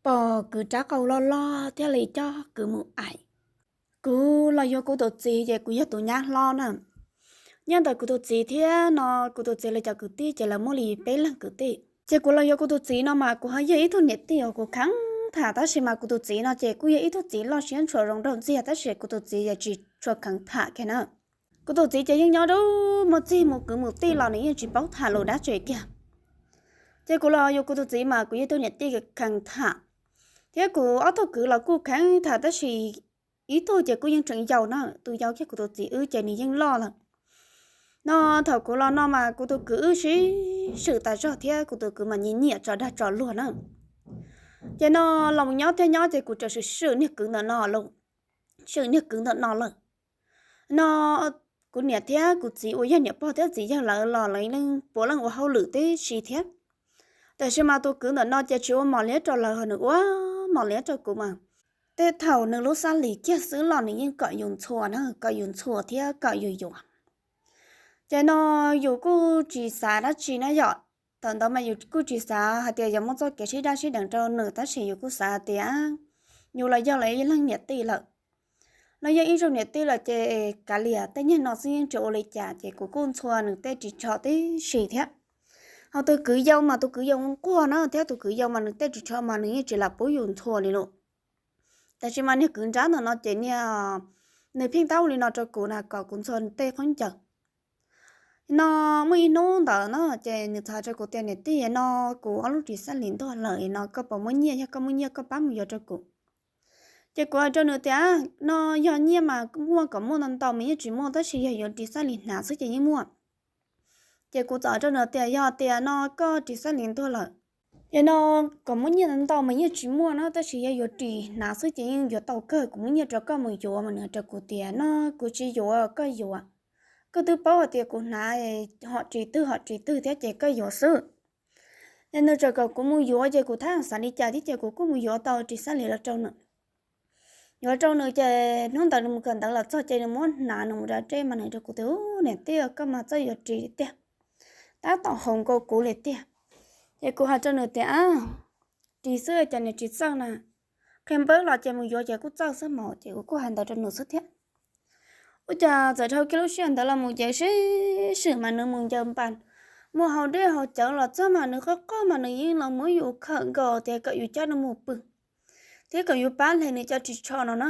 pom kwv rab qau loj loj thiaj li coj kwv mus aim. Kuv los yuav kuv tus txiv ces kuv yog tus nyab hlob na. Nyob ntawm kuv tus txiv thiab no, kuv tus txiv lawv cov kwv tij ces lawv muaj li peb leeg kwv tij. Ces kuv los yuav kuv tus txiv no mas kuv ho yog ib tug niam tij uas kuv kheev tham, tab sis mas kuv tus txiv no ces kuj yog ib tug txiv loj siab ntshua zoo nraug ntxiag, tab sis kuv tus txiv ces tsis tshua kheev tham kiag na. Kuv tus txiv ces yeej nyob dub muaj txij mus kwv mus tij los nws yeej tsis paub tham lus dab tsi kiag. Ces kuv los yuav kuv tus txiv mas kuv yog ib tug niam tij kheev tham, thiab kuv ob tug kwv los kuj kheev tham, tab sis ib tug ces kuj yeej tseem yau na, tus yau kiag kuv tus txiv wb ces nws yeej loj lawm. No thaum kuv los no mas kuv tus kwv wb sib swm tas zog thiab kuv tus kwv mas nyiam nyiam tso dag tso luag na. Ces no los nyob thiab nyob ces kuv txawm swm swm niag kwv ntawm no lawm, swm niag kwv ntawm no lawm. No kuv niam thiab kuv txiv uas yog niam pog thiab txiv yawg lawv los lawv yeej puav leej ua hauj lwm tib si thiab. Tab sis mas tus kwv ntawm no ces tsis ua mos liab rau lawv, ho nws ua mos liab rau kuv mas tej thaum nws lub xab lis kiag xwb los nws yeej kom yus ntxhua na, kom yus ntxhua thiab kom yus yuav. Ces no yus kuj tsis xav dab tsi na yom, thaum ntawd mas yus kuj tsis xav hais tias yog muaj txoj kev sib daj sib deev rau nws, tab sis yus kuj xav hais tias yus los yog lawv ib leeg niam tij lawm, los yog ib zaug niam tij lawm ces kav liam tej niag no xwb yeej tsis ua li cas, ces kuv kuj ntxhua nws tej ris tsho tib si thiab. Ho tus kwv yau mas tus kwv yau nquag na, thiab tus kwv yau mas nws tej ris tsho mas nws yeej tsis lam pub yus ntxhua li lawm. Tab sis mas niag kwv nrab ntawm no ces niag, nws pheej tab ua li no rau kuv na kom kuv ntxhua tej khaub ncaws. No muaj ib hnub ntawd no ces nws txawm hais rau kuv tias niam tij, no kuv ob lub ris xab lis ntuag lawm no, koj puas muaj nyiaj? Yog koj muaj nyiaj koj pab mus yuav rau kuv. Ces kuv hais rau nws tias no yog nyiaj mas muaj kom muaj ntau ntau mas yeej tsis muaj, tab sis yog yuav ris xab lis hnav xwb ces yeej muaj. Ces kuv txawm hais rau nws tias yog tias no koj ris xab lis ntuag lawm, ces no kom muaj nyiaj ntau ntau mas yeej tsis muaj na, tab sis yog yuav ris hnav xwb ces yeej yuav tau kawg, kuv muab nyiaj rau koj mus yuav. Mas nws hais rau kuv tias no kuv tsis yuav, koj yuav. Koj twb paub hais tias kuv hnav hom ris twg hom ris twg thiab ces koj yuav xwb. Ces nws txawm kom kuv mus yuav ces kuv tsis xav li cas thiab ces kuv kuj mus yuav tau ris xab lis los rau nws. Yuav rau nws ces hnub ntawd nws mus kawm ntawv los txog ces nws muab hnav nws mus da dej mas nws hais rau kuv tias niam tij, koj mas txawj yuav ris tiag, tab tom haum nkaus kuv li tiag. Ces kuv hais rau nws tias ris xwb cas nws tsis txawj na, qhia npawb los ces mus yuav ces kuj txawj xwb mas. Ces kuv kuj hais ntawd rau nws xwb thiab. Ua cas txawm dhau kiag lub sij hawm ntawd los mus ces sib swm mas nws mus ncaws npas, mus haus dej haus cawv los txog mas nws qoj qoj mas nws yeej los muab yus khawm nkaus tias kom yus coj nws mus pw thiab kom yus pab hle nws cov ris tsho no na.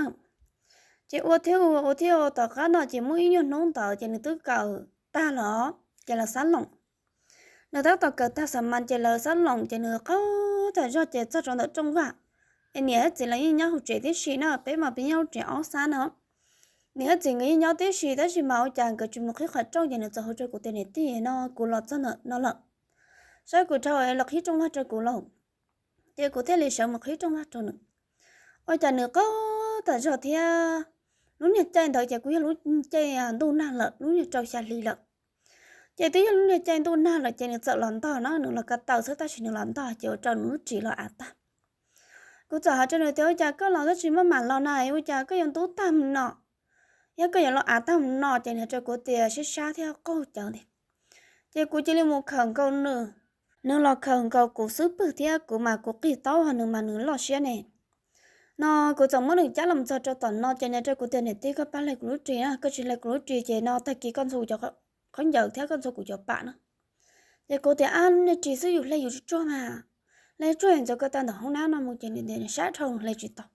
Ces ua thiab ua, ua thiab ua, tom qab no ces muaj ib nyuag hnub ntawd ces nws twb kawm tag lawm, ces lawv xab loos. Nws tab tom kawm tag xam mas ces lawv xab loos ces nws qaug tag zog ces txog rau ntawm rooj vag. Es niam thiab txiv lawv yeej nyob hauv tsev tib si na, peb mas peb nyob lub tsev ob xab no. Niam thiab txiv nkawd yeej nyob tib si tab sis mas ua cas nkawd tsis mus qhib qhov rooj ces nws txawm hu rau kuv tias niam tij, no kuv los txog ntawm no lawm, saib kuv dhau los qhib rooj vag rau kuv lauj. Ces kuv thiaj li sawv mus qhib rooj vag rau nws. Ua cas nws qaug tag zog thiab. Lub niag caij ntawd ces kuj yog lub caij ntuj nag lawm, lub niag rau xya hli lawm. Ces twb yog lub niag caij ntuj nag lawm ces nws txawm los ntog na, nws los ko taw xwb tab sis nws los ntog ces ua rau nws lub ris los av tag. Kuv txawm hais rau nws tias ua cas koj los koj tsis maj mam los na, ua cas koj yuav ntub tag mus no, yog koj yuav los av tag mus no. Ces nws hais rau kuv tias sib sab thiab qaug cawv ntag. Ces kuv cia li mus khawm nkaus nws, nws los khawm nkaus kuv xub pwg thiab kuv mas kuv qig taub hau, nws mas nws loj siab ne. No kuv txawm muab nws cab los txog rau tom no ces nws hais rau kuv tias niam tij, koj pab hle kuv lub ris na, koj tsis hle kuv lub ris ces no tag kis koj ntxhua kuv cov khaub ncaws thiab koj ntxhua kuv cov pam na. Ces kuv tias ab, lub niag ris xwb yus hle yus tsis tsuag mas, hle tsuag ntxuav ko taw ntawm hoob nab no mus ces nws sab dhau nws hle tsis tau.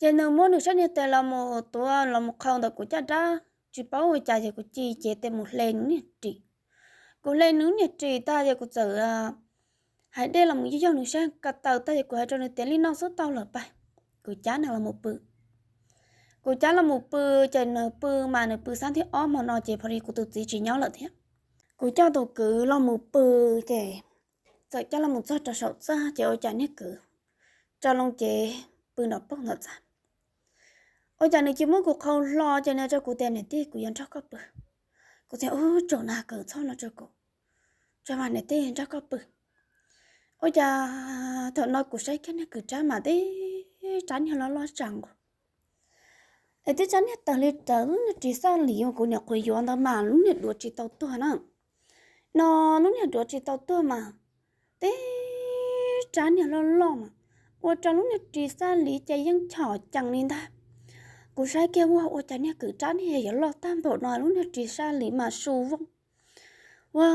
Ces nws muab nws sab niag tes los mus tuav los mus qhau ntawm kuv caj dab, tsis paub ua cas ces kuv cia li cev tes mus hle nws niag ris. Kuv hle nws niag ris tag ces kuv txawm hais dej los mus yog yog nws sab ko taw tag ces kuv hais rau nws tias li no xwb tau lawm pab, kuv cab nws los mus pw. Kuv cab los mus pw ces nws pw mas nws pw xab thib ob hmo no ces pha li kuv tus txiv tsis nyob lawm thiab. Kuv coj tus kwv los mus pw ces txawm coj los mus txog rau saum txaj ces ua cas niag kwv tso loo cev pw nram pob ntawm txaj. Ua cas nws cia li muab kuv qhau hlo ces nws rau kuv tias niam tij, kuv yuav nrog koj pw. Kuv tias ub, tsaum na kwv txhob no rau kuv, tsaug mas niam tij, nrog koj pw. Ua cas thaum no kuv saib kiag niag kwv rab mas tib rab niag loj loj tsawv nkaus, es tib rab niag tawg li rawv lub niag ris xab lis uas kuv nyuam qhuav yuav ntawd mas lub niag duav tsis tau tuag na. No lub niag duav tsis tau tuag mas tib rab niag loj loj mas ua rau lub niag ris xab lis ces yeej chom cees li ntag. Kuv saib kiag, ua, ua cas niag kwv rab niag yuav loj tag npaum no, lub niag ris xab lis mas su vooj, ua,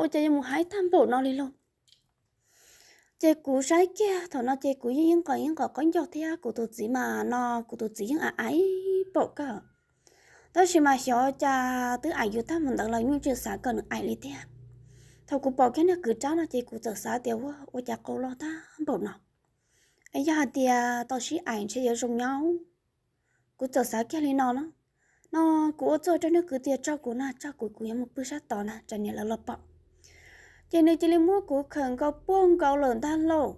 ua cas yuav mus haib tag npaum no li lauj. Ces kuv saib kiag thaum no ces kuv yeej yeej nqos yeej nqos qaub ncaug thiab, kuv tus txiv mas no, kuv tus txiv yeej a a ib pom kawg. Tab sis mas xyov cas twb aim yus tag mus ntawd los yeej tsis xav kom nws aim li tiag. Thaum kuv pom kiag niag kwv rab no ces kuv txawm xav tias, ua, ua cas qau loj tag npaum no, es yog hais tias tau sib aim ntshe yuav zoo nyob. Kuv txawm xav kiag li no na. No kuv ua txuj rau niag kwv tias tso kuv na, tso kuv, kuv yuav mus pw sab tod na, tsam niam lawv los pom. Ces nws cia li muab kuv khawm nkaus puag nkaus lawm ntag lauj.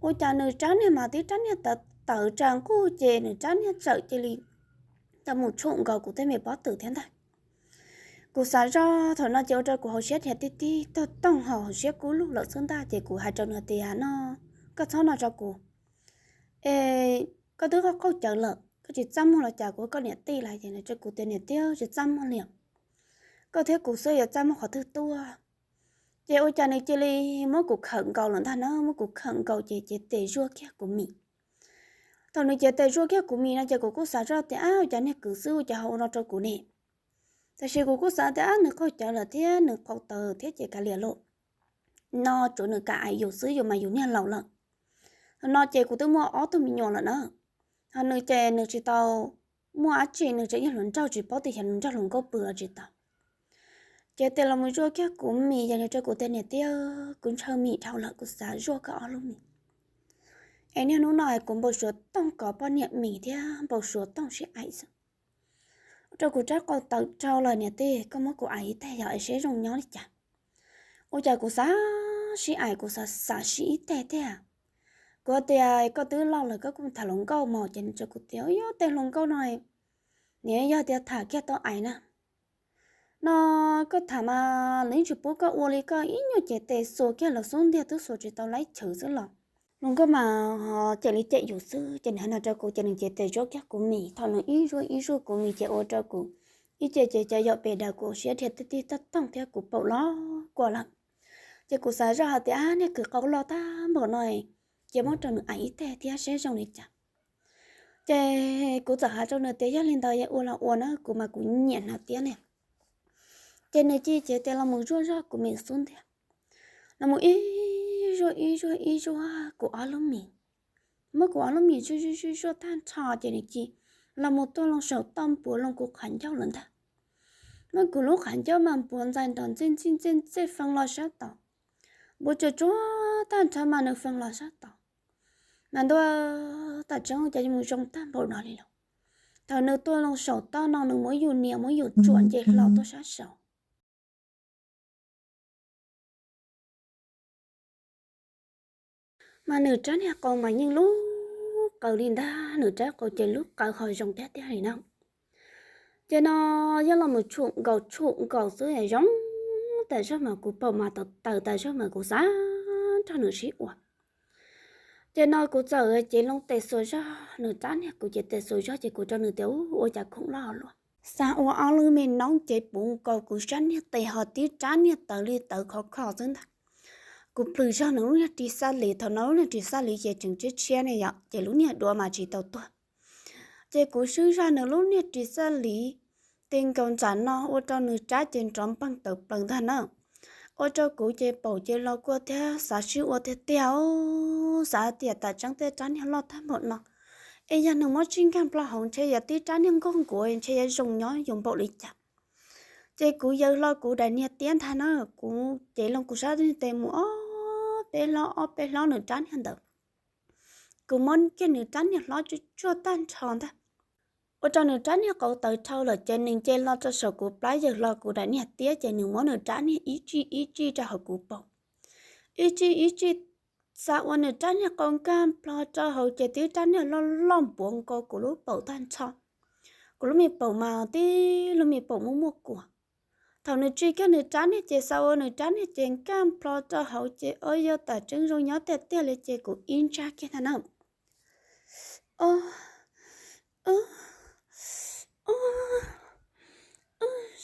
Ua cas nws rab niag mas tib rab niag tawv tawv tsa nquj ces nws rab niag txawm cia li tau mus tshum nkaus kuv tej me pob tw thiab ntag. Kuv xav zoj thaum no ces ua rau kuv hauv siab dhia tij tij toog toog, hauv siab kub lug lawm xwb ntag. Ces kuv hais rau nws tias, no, koj txhob no rau kuv, es koj twb qaug qaug cawv lawm, koj tsis txaj muag los cas, kuv koj niam tij lawm. Ces nws rau kuv tias, niam tij, tsis txaj muag li, koj thiab kuv xwb yuav txaj muag qhov twg tuaj. Ces ua cas nws cia li muab kuv khawm nkaus lawm ntag na, muab kuv khawm nkaus ces cev tes zuaj kiag kuv mis. Thaum nws cev tes zuaj kiag kuv mis no ces kuv kuj xav zoj tias, ab, ua cas niag kwv xwb ua cas ho ua no rau kuv ne. Tab sis kuv kuj xav tias, ab, nws qaug cawv lawm thiab nws qau tawv thiab ces kav liam lauj, no tsuav nws kam aim yus xwb, yus mas yus niag laus lawm. Thaum no ces kuv twb muaj ob tug me nyuam lawm na, ho nws ces nws tsis tau muaj dab tsi, nws tseem yog hluas nraug tsis paub tias xyov nws nrog hluas nkauj pw los tsis tau. Ces tes los mus zuaj kiag kuv mis, yog nws rau kuv tias, niam tij, kuv ntshaw mis dhau lawm, kuv xav zuaj koj ob lub mis. Es niaj hnub no kuv npau suav toog kov poj niam mis thiab npau suav toog sib aim xwb. Ua rau kuv rab qau tawv dhau lawm, niam tij, koj muab kuv aim ib teg yog es seb zoo nyob li cas. Ua cas kuv xav sib aim, kuv xav xav sib ib teg tiag. Kuv tias, koj twb loj lawm koj kuj tham hluas nkauj mog. Ces nws rau kuv tias, yog tej hluas nkauj no, nws yog tias tham kiag tau aim na, no koj tham mas nws yeej tsis pub koj ua li, koj ib nyuag cev tes xuas kiag lawv xub ntiag twb xuas tsis tau laib chwv xwb los. Hluas nkauj mas cem li cem yus xwb. Ces nws hais no rau kuv ces nws cev tes zuaj kiag kuv mis. Thaum nws ib zuaj ib zuaj kuv mis ces ua rau kuv ib ce ces cov yaum pes daws, kuv siab dhia tij tij toog toog thiab kuv paum los kua lawm. Ces kuv xav zoj hais tias, ab, niag kwv qau loj tag npaum no, cia muab rau nws aim ib teg thiab seb zoo li cas. Ces kuv txawm hais rau nws tias, yog li ntawd ua los ua na, kuv mas kuv nyiam hnav tiab ne. Ces nws cia li cev tes los mus zuaj zog kuv mis xub ntiag, los mus ib zuaj ib zuaj ib zuaj kuv ob lub mis. Muab kuv ob lub mis zuaj zuaj zuaj zuaj tag nrho ces nws cia li los mus tuaj loo saum toj npuav loo kuv qhov ncauj lawm ntag. Muab kuv lub qhov ncauj mas npuav ntxais nrov ntxij ntxij ntxij ntxij feeb los sab tod, npuav tsuag tsuag tag nrho mas nws feeb los sab tod. Mas ntuj, tam tseeb cas yuav mus zoo tag npaum no li lauj. Thaum nws tuaj loo saum toj no nws muab yus niam muab yus tsuam nce hlo tuaj sab saud. Mas nws rab niag qau mas yeej lub qawv li ntag, nws rab qau ces lub qawv ho zoo tiag tiag li na. Ces no yog los mus tshum nkaus tshum nkaus xwb zoo tas zog mas kuv paum mas tawv tas zog mas kuv xav nrog nws sib ua. Ces no kuv txawm cev loo tes xuas zog nws rab niag, kuv cev tes xuas zog ces kuv rau nws tias, ua cas khoom loj luaj. Xav ua ob lub me noob ces puv nkaus kuv sab niag tes ho tib rab niag tawv li tawv khov kho xwb ntag. Kuv plhws zog nws lub niag ris xab lis, thaum no lub niag ris xab lis ces tseem tshiab tshiab ne yom, ces lub niag duav mas tsis tau tuag. Ces kuv swb zog nws lub niag ris xab lis ti nkaus ntsam no ua rau nws rab ces nrov npeeg tawv plaws ntag na. Ua rau kuv ces paum ces lo kua thiab xav sib ua tiag tiag, xav tias tam tseeb tej rab niag loj tag npaum no, es yog nws muab tsij nkag nplo hauv ntshe yog tib rab niag nkaug nkuav ntshe yuav zoo nyob yuav npaum li cas. Ces kuv yaws hlo kuv daim niag tiab ntag na, kuv cev loo kuv sab niag tes mus ob peb hlob ob peb hlob nws rab niag ntawd. Kuv muab kiag nws rab niag hlob tsuj tsuag tag nrho ntag, ua rau nws rab niag qau tawv dhau lawm ces nws nce los rau saum kuv plab yaws hlo kuv daim niag tiab ces nws muab nws rab niag ib tsij ib tsij rau hauv kuv paum. Ib tsij ib tsij, xav ua nws rab niag qau nkag nplo rau hauv ces tib rab niag loj loj npuav nkaus kuv lub paum tag nrho. Kuv lub me paum mas tib lub me paum muaj muaj kuas. Thaum nws tsij kiag nws rab niag ces xav ua nws rab niag ces nkag nplo rau hauv ces o yog tam tseeb zoo nyob tiag tiag li ces kuv ib ntsaj kiag ntag na. O,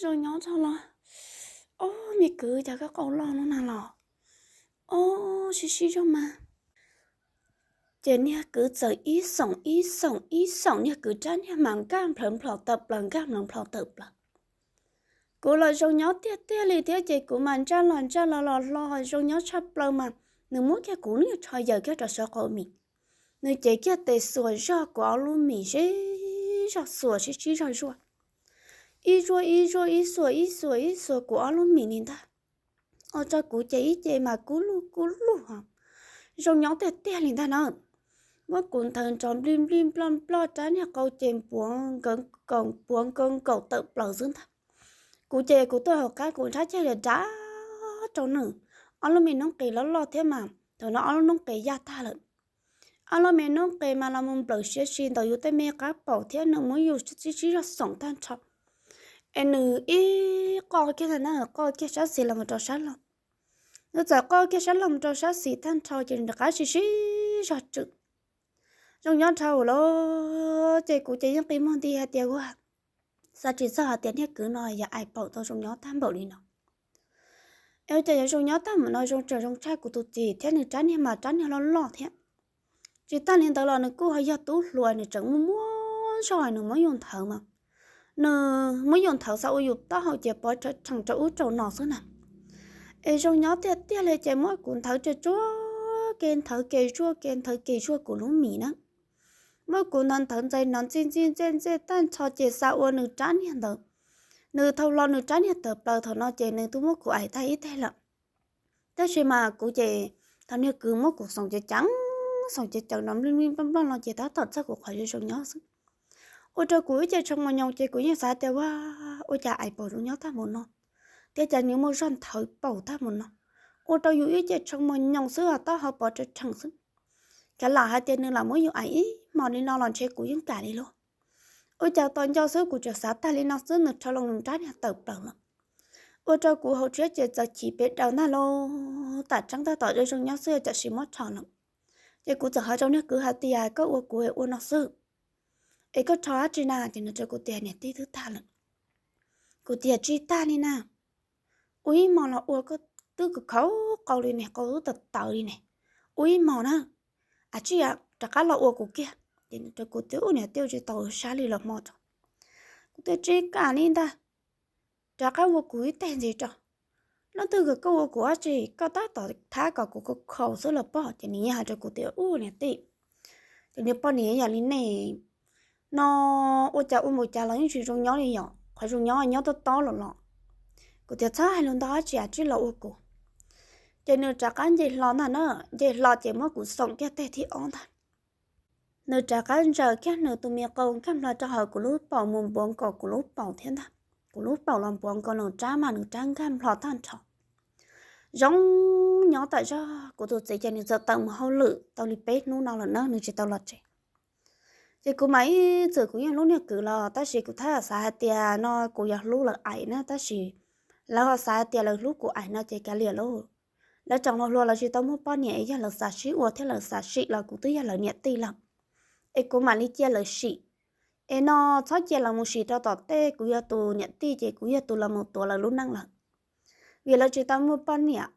zoo nyob tshaj los. O, me kwv, cas koj qau loj no na los? O, sib sib zog mas. Ces niag kwv txawm ib xoom ib xoom ib xoom, niag kwv rab niag mas nkag nplhawv nplho tawm plaws, nkag nplhawv nplho tawm plaws. Kuv los zoo nyob tiag tiag li thiab ces kuv mas ntsaj los ntsaj los los hlo zoo nyob tshaj plaws mas nws muab kiag kuv niag tsho yaws kiag rau saum qaum mis. Nws cev kiag tes xuas zog kuv ob lub mis sib zog xuas sib sib zog zuaj, ib zuaj ib zuaj ib xuas ib xuas ib xuas kuv ob lub mis li ntag. Ua rau kuv ces ib ce mas kub lug kub lug, zoo nyob tiag tiag li ntag na. Muab kuv nthawv nrov nplij nplij nploj nploj, rab niag qau ces puav nkaus nkaus tawm plaws xwb ntag. Kuv ces kuv tuaj hauv qab kuv nrhab ceg dav dav rau nws. Ob lub me noob qes loj loj thiab mas thaum no ob lub noob qes yaj tag lawm. Ob lub me noob qes mas los mus nplawm siav si ntawm yus tej me qab paum thiab nws muab yus sib sib zog xoom tag nrho. Es nws ib qoj kiag na, qoj kiag sab xis los mus rau sab laug. Nws txawm qoj kiag sab laug mus rau sab xis tag nrho ces nws rov qab sib sib zog tswm. Zoo nyob dhau lawm ces kuv ces yeej qi muag nti hais tias ua, xav tsis txog hais tias niag kwv no yog aim paum tau zoo nyob tag npaum li no. Es ua cas yuav zoo nyob tag npaum no, zoo tseem zoo tshaj kuv tus txiv thiab nws rab niag mas rab niag loj loj thiab. Tsis tag li ntawd los nws kuj ho yog tub hluas, nws tseem muaj muab zog nws muab yus nthawv mas, nws muab yus nthawv xa ua yus taub hau ces pov rhees rau ub rau no xwb na. Es zoo nyob tiag tiag li ces muab kuv nthawv tsuag tsuag ke, nthawv ke zuaj ke, nthawv ke zuaj kuv lub mis na. Muab kuv nthawv nthawv ntxais no ntxij ntxij ntxej ntxej tag nrho ces xa ua nws rab niag ntawd. Nws thau hlo nws rab niag tawm plaws thaum no ces nws twb muab kuv aim tag ib teg lawm. Tab sis mas kuv ces thaum niag kwv muab kuv xoom ceev ceev, xoom ceev ceev no nplij nplij nploj nploj no ces tab tom txog kuv qhov zoo zoo nyob xwb. Ua rau kuv ib ce tshee mos nyoos ces kuv yeej xav tias ua, ua cas aim paum zoo nyob tag npaum no, thiab cas nws muaj zog nthawv paum tag npaum no. Ua rau yus ib ce tshee mos nyoos xwb, taub hau pov rhees rhees xwb. Kav lam hais tias nws lam muab yus aim ib hmos li no los ntshe kuv yeej kam li lauj. Ua cas tos nco xwb kuv tseem xav tag li no xwb nws rho loo nws rab niag tawm plaws lawm. Ua rau kuv hauv siab ces txawm chim pes daws ntag lauj, tam tseeb tab tom zoo zoo nyob xwb tam sim muab rho lawm. Ces kuv txawm hais rau niag kwv hais tias koj ua kuv ua no xwb, es koj rho dab tsi na? Ces nws rau kuv tias niam tij twb tag lawm. Kuv tias tsis tag li na, ua ib hmos los ua koj twb khaus qau li ne, qau twb tawv tawv li ne, ua ib hmos na, a tsis rov qab los ua kuv kiag. Ces nws rau kuv tias ub niam tij, tsis tau sab li los hmo rau. Kuv tias tsis kam li ntag, rov qab ua kuv ib teg ntxiv rau. Leej twg kom koj ua kuv dab tsi, koj tab tom thab kom kuv khaus khaus xwb los pob. Ces nws yeej hais rau kuv tias ub niam tij, ces niag poj niam yam li nej no ua cas ua npaum cas los yeej tsis zoo nyob li yom, qhov zoo nyob nyob tob tob los los. Kuv tias txhob hais lus ntau dab tsi, a tsis los ua kuv. Ces nws rov qab nce hlo ntag na, nce hlo ces muab kuv xoom kiag teg thib ob ntag. Nws rov qab ntsaws kiag nws tus me qau nkag nplo rau hauv kuv lub paum mus npuav nkaus kuv lub paum thiab ntag. Kuv lub paum los npuav nkaus nws rab mas nws rab nkag nplo tag nrho. Zoo nyob tam zog, kuv tus txiv ces nws txawm tawm mus hauj lwm tau li peb hnub no lawm na, nws tsis tau los tsev. Ces kuv mas ib txwm kuv yeej hlub niag kwv los tab sis kuv thiaj xav hais tias no kuv yog hlub lawv aim na, tab sis lawv ho xav hais tias lawv hlub kuv aim no ces kav liam lauj. Lawv tseem hluas hluas lawv tsis tau muaj poj niam es yog lawv xav sib ua thiab lawv xav sim los kuv twb yog lawv niam tij lawm, es kuv mam li cia lawv sim. Es no txhob cia lawv mus sim rau tom tej, kuv yog tus niam tij ces kuv yog tus los mus tuav lawv lub neej lawm. Vim lawv tsis tau muaj poj niam,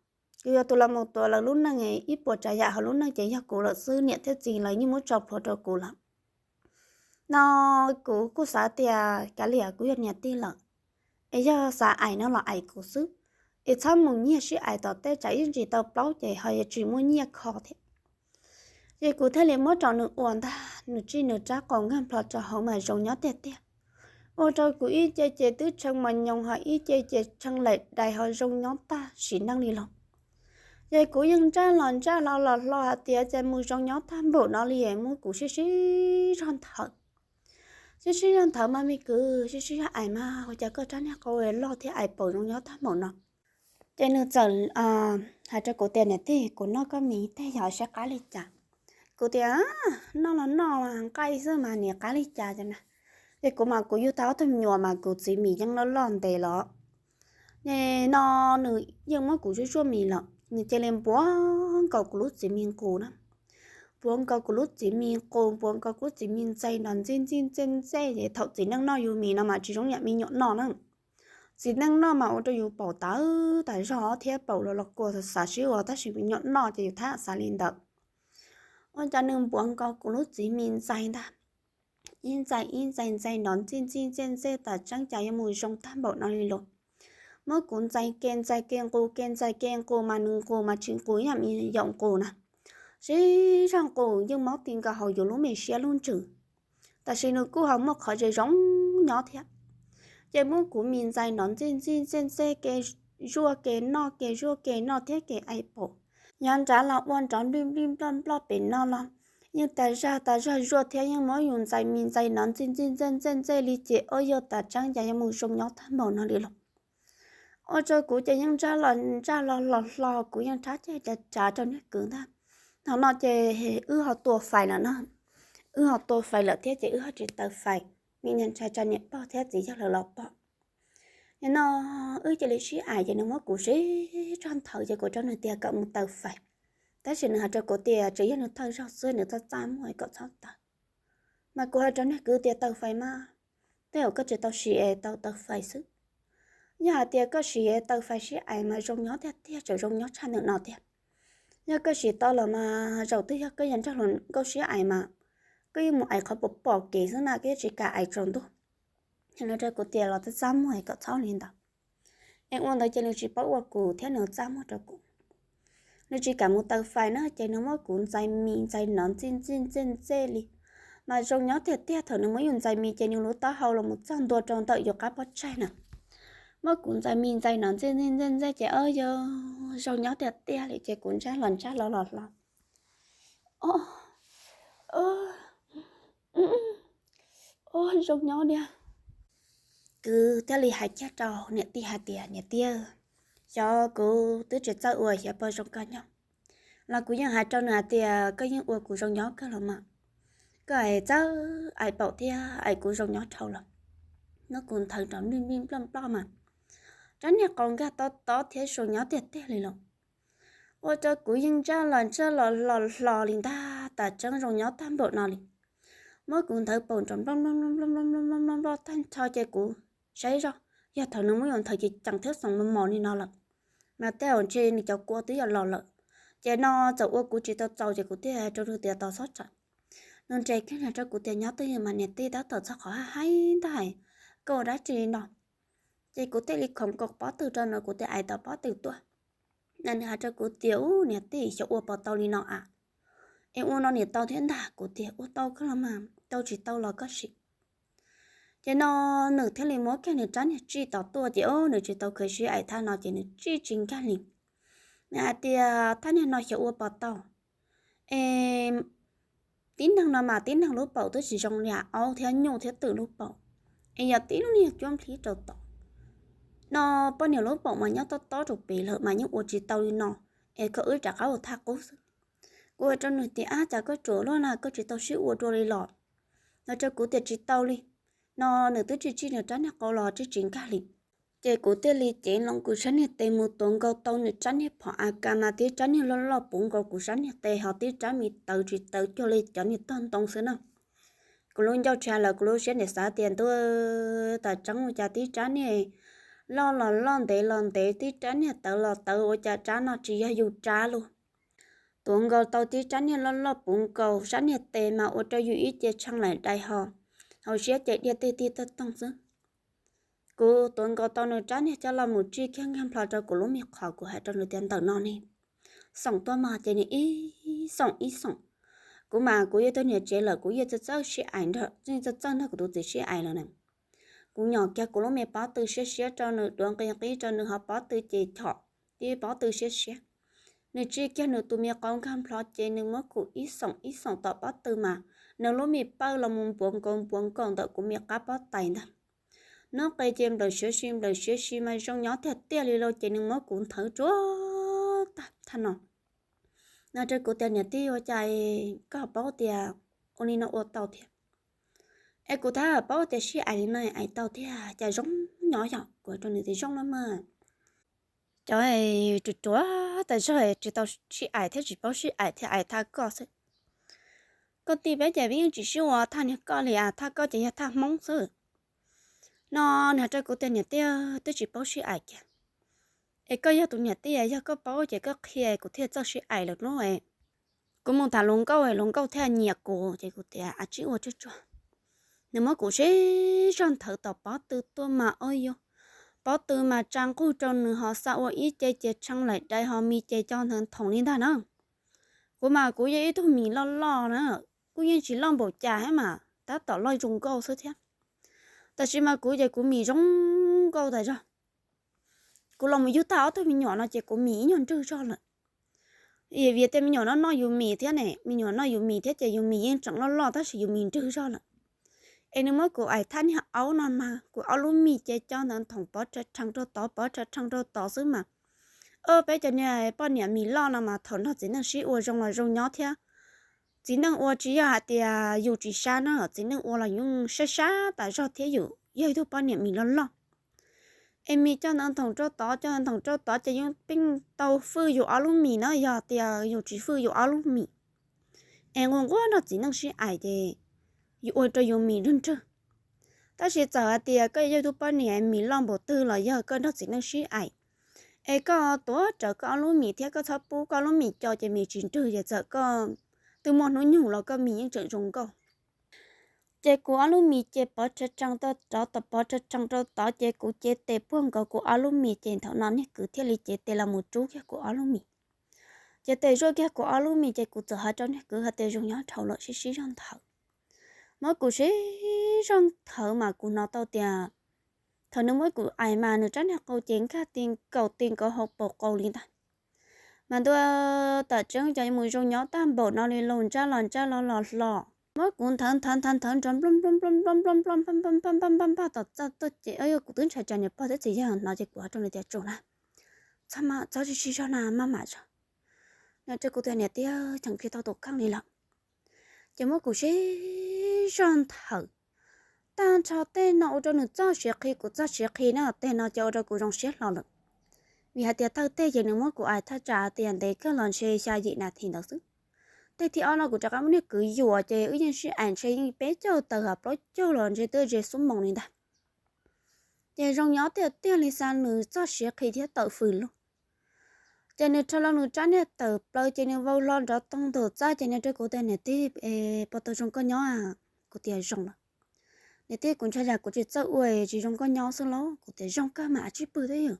kuv yog tus los mus tuav lawv lub neej, ib puas tsav yam hauv lub neej ces yog kuv lawm xwb, niam thiab txiv lawv yeej muab tso plhuav rau kuv lawm. No kuv kuj xav tias kav liam kuv yog niam tij lawm, es yog xav aim no los aim kuv xwb, es txhob mus nyiag sib aim tom tej tsam ib ntsis tau plaub ces ho yuav tsis muaj nyiaj kho thiab. Ces kuv thiaj li muab rau nws ua ntag, nws tsij nws rab qau nkag nplo rau hauv mas zoo nyob tiag tiag. Ua rau kuv ib ce ces twb tshee mos nyoos ho ib ce ces tshee laim dais ho zoo nyob tag sim neej li los. Ces kuv yeej ntsaj los ntsaj hlo los hlo hais tias cas mus zoo nyob tag npaum no li, muab kuv sib sib zog nthawv. Sib sib zog nthawv mas me kwv, sib sib zog aim mas ua cas koj rab niag qau loj thiab aim paum zoo nyob tag npaum no. Ces nws txawm hais rau kuv tias niam tij, kuv noj koj mis tej yog seb qab li cas. Kuv tias noj los noj nqaij xwb mas niam, qab li cas na. Ces kuv mas kuv yug tau ob tug me nyuam mas kuv txiv mis yeej loj loj ntev los. Ces no nws yeej muab kuv zuaj zuaj mis lawm, nws cia li npuav nkaus kuv lub txiv mis nqus na. Npuav nkaus kuv lub txiv mis nqus, npuav nkaus kuv lub txiv mis ntxais nrov ntxij ntxij ntxej ntxej, ces thaum txiv neej noj yus mis no mas tsis zoo yam me nyuam noj na. Txiv neej noj mas ua rau yus paum tawv tas zog thiab paum los los kua xav sib ua, tab sis me nyuam noj ces yus thab xav li ntawd. Ua cas nws npuav nkaus kuv lub txiv mis ntxais ntag. Ib ntxais ib ntxais ntxais nrov ntxij ntxij ntxej ntxej, tam tseeb cas yuav mus zoo tag npaum no li los. Muab kuv ntxais ke ntxais ke nqus ke ntxais ke nqus mas nws nqus mas tsis nqus ib yam li yaum nqus na. Sib zog nqus yeej mob ti nkaus hauv yus lub me siab lub ntsws. Tab sis nws kuj ho muaj qhov zoo zoo nyob thiab. Ces muab kuv mis ntxais nrov ntxij ntxij ntxej ntxej, ke zuaj ke noj ke zuaj ke noj thiab ke aim paum. Nyob nrad los ua nrov nplij nplij nploj nploj pem no los yeej tas zaj tas zaj zuaj thiab yeej muab yus ntxais mis ntxais nrov ntxij ntxij ntxej ntxej ntxej li ces ua yog tam tseeb cas yuav mus zoo nyob tag npaum no li los. Ua rau kuv ces yeej ntsaj los ntsaj los los hlo, kuv yeej rab ceg cav cav rau niag kwv ntag. Thaum no ces wb ho tua fais lawm na, wb ho tua fais lawm thiab ces wb ho tsis taws fais, me ntshai tsam niam pog thiab txiv yawg lawv los pom. Nim no wb cia li sib aim ces nws muab kuv sib tso nthawv ces kuv rau nws tias kom mus taws fais. Tab sis nws hais rau kuv tias tsuas yog nws thawj zaug xwb, nws txaj txaj muag kom txhob taws. Mas kuv hais rau niag kwv tias taws fais mas tej zaum koj tsis tau sim es tau taws fais xwb. Yog hais tias koj sim es taws fais sib aim mas zoo nyob tiag tiag, tseem zoo nyob tshaj ntawm no tiag. Yog koj sim tau los mas zaum twg yog koj yuav nrog luag nkauj sib aim mas koj yeej mus aim qhov pom pom kev xwb na, koj yeej tsis kam aim tsaus ntuj. Nws rau kuv tias los txaj txaj muag kom txhob li ntawd. Es ua ntawd ces nws tsis paub ua kuv thiab nws txaj muag rau kuv. Nws tsis kam mus taws fais na ces nws muab kuv ntxais mis ntxais nrov ntxij ntxij ntxej ntxej li. Mas zoo nyob tiag tiag, thaum nws muab yus ntxais mis ces nws lub taub hau los mus txog ntua rau ntawm yus qab pob tsaig na. Muab kuv ntxais mis ntxais nrov ntxij ntxij ntxej ntxej ces o yog zoo nyob tiag tiag li ces kuv ntsaj los ntsaj los los hlo. O, o, zoo nyob tiag. Kuv thiaj li hais kiag rau niam tij hais tias niam tij, xyov kuv twb tsis txawj ua xyov puas zoo koj nyob. Los kuv yeej hais rau nws hais tias koj yeej ua kuv zoo nyob kawg los mas, koj aim txawj aim paum thiab aim kuv zoo nyob dhau los. Nws kuv nthawv nrov nplij nploj nploj mas rab niag qau nkag tob tob thiab zoo nyob tiag tiag li los. Ua rau kuv yeej ntsaj los ntsaj los los hlo li ntag, tam tseeb zoo nyob tag npaum no li. Muab kuv nthawv paum nrov nploj nploj nploj nploj tag nrho ces kuv saib zoj, yog thaum nws muab yus nthawv ces ceev thiab xoom mos mos li no lawm, mas tej zaum ntshe nws cov kua twb yuav los lawm. Ces no txawm ua kuv tsis tau txaus ces kuv thiaj hais rau nws tias tos txhob tsam. Nws nres kiag nws rau kuv tias nyob twj ywm mas niam tij, tab tom txog qhov haj haib ntag, koj ua dab tsi li no? Ces kuv thiaj li khoov nkaus pob tw rau nws, kuv tias aim tom pob tw tuaj. Nws hais rau kuv tias u niam tij, xyov ua puas tau li no a. Es ua no niam tau thiab ntag? Kuv tias ua tau kawg los mas, tau tsis tau los koj sim. Ces no nws thiaj li muab kiag nws rab niag tsij tom tuaj ces o nws tsis tau khaws sib aim thaj no ces nws tsij tsis nkag li. Nws hais tias thaj niag no xyov ua puas tau. Es tib neeg no mas tib neeg lub paum twb tsis zoo li, aub thiab nyuj thiab twm lub paum. Es yog tib lub niag cuab nplhib rau tom no, poj niam lub paum mas nyob tob tob rau pem lawm mas yeej ua tsis tau li no, es koj wb rov qab ua thaj qub xwb. Kuv hais rau nws tias ab, cas koj ruam luaj na, koj tsis tau sib ua dua li los? Nws rau kuv tias tsis tau li. No nws twb tsij tsij nws rab niag qau los tsij tsis nkag li. Ces kuv thiaj li cev loo kuv sab niag tes mus tuav nkaus tau nws rab niag phom a kas mas tib rab niag loj loj puv nkaus kuv sab niag tes, ho tib rab me tawv tsis tawv cuag li cov niag tog ntoo xwb na. Kuv lub ncauj tshis lawm, kuv lub siab niam xav tias ntuj, tam tseeb ua cas tib rab niag loj los loj ntev los ntev, tib rab niag tawv los tawv, ua cas rab no tsis yog yus rab lauj. Tuav nkaus tau tib rab niag loj loj puv nkaus sab niag tes mas ua rau yus ib ce tshee laim dais ho, hauv siab ces dhia tig tig tag toog xwb. Kuv tuav nkaus tau nws rab niag coj los mus tsij kiag nkag nplho rau kuv lub me qhov, kuv hais rau nws tias ntawm no ne, xoom tuaj mog, ces nws ib xoom ib xoom. Kuv mas kuv yog tus niam tsev lawm, kuv yeej txawj txawj sib aim nrog, yeej txawj txawj nrog kuv tus txiv sib aim lawm na. Kuv nyom kiag kuv lub me pob tw siab siab rau nws, duav nqi nqib rau nws, ho pob tw ces chom tib pob tw siab siab. Nws tsij kiag nws tus me qau nkag nplho ces nws muab kuv ib xoom ib xoom tom pob tw mas nws lub me pawj los mus npuav nkaus npuav nkaus ntawm kuv me qab pob tais ntag. Nub qe ces nplawm siav si nplawm siav si mas zoo nyob tiag tiag li lauj, ces nws muab kuv nthawv tsuag tag thaj no. Nws rau kuv tias niam tij, ua cas koj paub tias ua li no ua tau thiab? Es kuv tab paub tias sib aim li no aim tau thiab, cas zoo nyob yom? Kuv rau nws tias zoo lawm mas. Cov ruam ruam tas zog tsis tau sib aim thiab tsis paub sib aim thiab aim thaj koj xwb. Koj tij peb ces peb yeej tsis sib ua thaj niag koj li as, thaj koj ces yog thaj Hmoob xwb. No nws hais rau kuv tias niam tij, twb tsis paub sib aim kiag. Es koj yog tus niam tij, yog koj paub ces koj qhia kuv thiaj txawj sib aim lawm lauj. Kuv mus tham luag nkauj, luag nkauj thiaj nyiam kuv ces kuv tias a tsib ua tsuag tsuag. Nws muab kuv sib zog nthawv tom pob tw tuaj mas ua yuav, pob tw mas tsa nqug rau nws ho xa ua ib ce ces tshee laim dai ho mis ces coj ntawd nthoom li ntag na. Kuv mas kuv yog ib tug mis loj loj na, kuj yeej tsis loj npaum cas thiab mas tab tom loj zoo nkauj xwb thiab. Tab sis mas kuv ces kuv mis zoo nkauj tas zog. Kuv los mus yug tag ob tug me nyuam no ces kuv mis ib nyuag nrwg zog lawm. Vim tias me nyuam no noj yus mis thiab ne, me nyuam noj yus mis thiab ces yus mis yeej tseem loj loj tab sis yus mis nrwg zog lawm. Es nws muab kuv aim thaj niag aub no mas kuv ob lub mis ces coj ntawd nthoom pov rha rhees rau tod, pov rha rhees rau tod xwb mas. Peb cov niag poj niam mis loj no mas thaum nrog txiv neej sib ua zoo los zoo nyob thiab. Txiv neej ua tsis yog hais tias yus tsis sab na, txiv neej ua los yeej sab sab tas zog thiab yus yog ib tug poj niam mis loj loj. Es mis coj ntawd nthoom rau tod, coj ntawd nthoom rau tod ces yeej pheej tau fwj yus ob lub mis na, yog tias yus tsis fwj yus ob lub mis es nquag nquag nrog txiv neej sib aim ces yus ua rau yus mis nrwg nrwg. Tab sis txawm hais tias koj yog tug poj niam mis loj npaum twg los yog koj nrog txiv neej sib aim es koj tuav rawv koj ob lub mis thiab koj txhob pub koj ob lub mis co ces mis tsis nrwg ces txawm koj twb muaj hnub nyoog los koj mis yeej tseem zoo nkauj. Ces kuv ob lub mis ces pov rha rhees rau tod, pov rha rhees rau tod ces kuv cev tes puag nkaus kuv ob lub mis ces thaum no niag kwv thiaj li cev tes los mus rub kiag kuv ob lub mis. Cev tes zuaj kiag kuv ob lub mis ces kuv txawm hais rau niag kwv hais tias zoo nyob dhau lawm, sib sib zog nthawv. Muab kuv sib zog nthawv mas kuv hnov tau tias thaum nws muab kuv aim mas nws rab niag qau ces nkag ti nkaus ti nkaus hauv paus qau li ntag. Mas ntuj, tam tseeb cov mus zoo nyob tag npaum no li los ntsaj los ntsaj los los hlo. Muab kuv nthawv nthawv nthawv nthawv nrov nploj nploj nploj nploj nploj nploj npaj npaj npaj npaj npaj tom txaj tuaj ces kuv twb ntshai tsam niam pog thiab txiv yawg hnov ces kuv hais rau nws tias tsuas na, txhob sib sib zog na, maj mam zog. Nws rau kuv tias niam tij, cheem tsis tau tus kheej li lawm. Ces muab kuv sib zog nthawv tag nrho tej no ua rau nws txoj siav qhi kuv txoj siav qhi na, tej no ces ua rau kuv zoo siab hlo lawm. Vim hais tias thawj tej ces nws muab kuv aim thaj tsam tias ntev kawg los ntshe xya yim nas this ntawd xwb. Tej thib ob no kuv rov qab muab niag kwv yuam ces wb yeej sib aim ntshe yeej peb caug tawm ha plaub caug los ntshe twb ze xuab moos li ntag. Ces zoo nyob tiag tiag li xav nws txoj siav qhi thiab tawm fws lug. Ces nws rho los nws rab niag tawm plaws ces nws vau hlo nrov toog ntawm txaj ces nws rau kuv tias niam tij, puas tau zoo koj nyob? Kuv tias zoo lawm. Niam tij, kuv ntshai yam kuv tsis txawj ua tsis zoo koj nyob xwb lauj. Kuv tias zoo kawg mas a tsib pw twb ywm.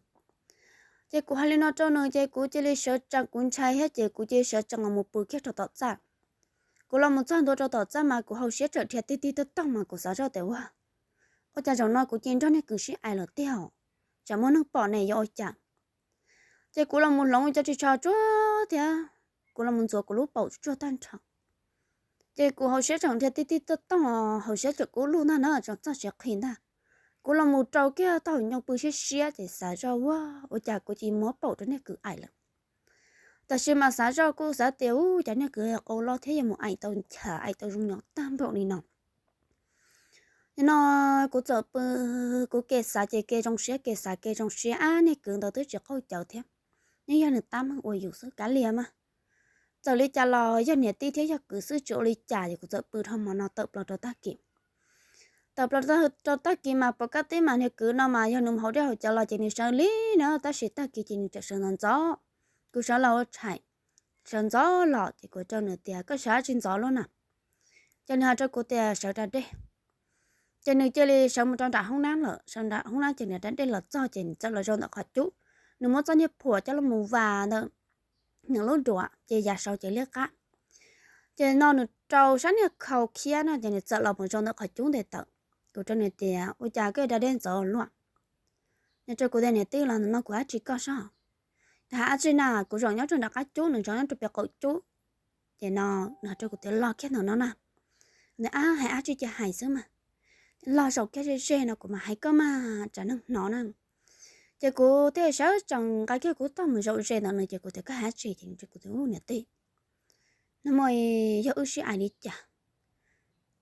Ces kuv hais li no rau nws ces kuv cia li sawv tsees, kuv ntshai thiab ces kuv cia li sawv tsees los mus pw kiag rau tom txaj. Kuv los mus txog ntua rau tom txaj mas kuv hauv siab tseem dhia tib tib tog tog mas kuv xav zoj tias ua, ua cas zaum no kuv cia li nrog niag kwv sib aim lawm tiag, tsam muaj neeg pom ne yuav ua cas. Ces kuv los mus hloov cov ris tsho tsuag thiab kuv los mus ntxuav kuv lub paum tsuag tag nrho. Ces kuv hauv siab tseem dhia tib tib tog tog, hauv siab tseem kub lug ntag na, tseem txoj siav qhi ntag. Kuv los mus rau kiag taub hau nyoo pw siab siab ces xav zoj ua, ua cas kuv cia li muab paum rau niag kwv aim lawm. Tab sis mas xav zoj kuj xav tias ua cas niag kwv qau loj thiab yuav mus aim tau nchav aim tau zoo nyob tag npaum li no. Nim no kuv txawm pw, kuv kev xav ces kev zoo siab, kev xav kev zoo siab, ab niag kwv ntawd twb tsis qaug cawv thiab, yeej yog nws tab meeg ua yus xwb kav liam mas. Txawm li cas los yog niam tij thiab yog kwv xwb tsis ua li cas, ces kuv txawm pw dhau hmo no tawm plaws rau tag kis. Tawm plaws rau tag kis mas pom kaj tib mas niag kwv no mas yog nws mus haus dej haus cawv los ces nws sawv li na, tab sis tag kis ces nws tseem sawv ntxov ntxov. Kuv sawv los ua tshais, sawv ntxov los ces kuv rau nws tias koj sawv dab tsi ntxov luaj na? Ces nws hais rau kuv tias sawv da dej. Ces nws cia li sawv mus rau nram hoob nab lawm, sawv nram hoob nab ces nws da dej los txog ces nws txawm los zaum ntawm qhov cub, nws muab txoj niag phuam coj los mus vas ntawm nws lub duav ces yav saud ces liab qab. Ces no nws rau sab niag khau khiab no ces nws txawm los mus zaum ntawm qhov cub nte tawm. Kuv rau nws tias ua cas koj da dej ntxov luaj? Nws rau kuv tias niam tij, los no kuv dab tsi koj soj? Hais dab tsi na, kuv zaum nyob rau nram qab cub, nws zaum nyob rau pem qaum cub. Ces no nws hais rau kuv tias los kiag ntawm no na. Nws ab hais dab tsi ces hais xwb mas, los zaum kiag ze ze no kuv mam hais koj mas tsam neeg hnov na. Ces kuv thiaj sawv tsees nqa kiag kuv tog mus zaum ze ntawm nws ces kuv tias koj hais dab tsi? Ces nws rau kuv tias u niam tij, no mas yog wb sib aim li cas?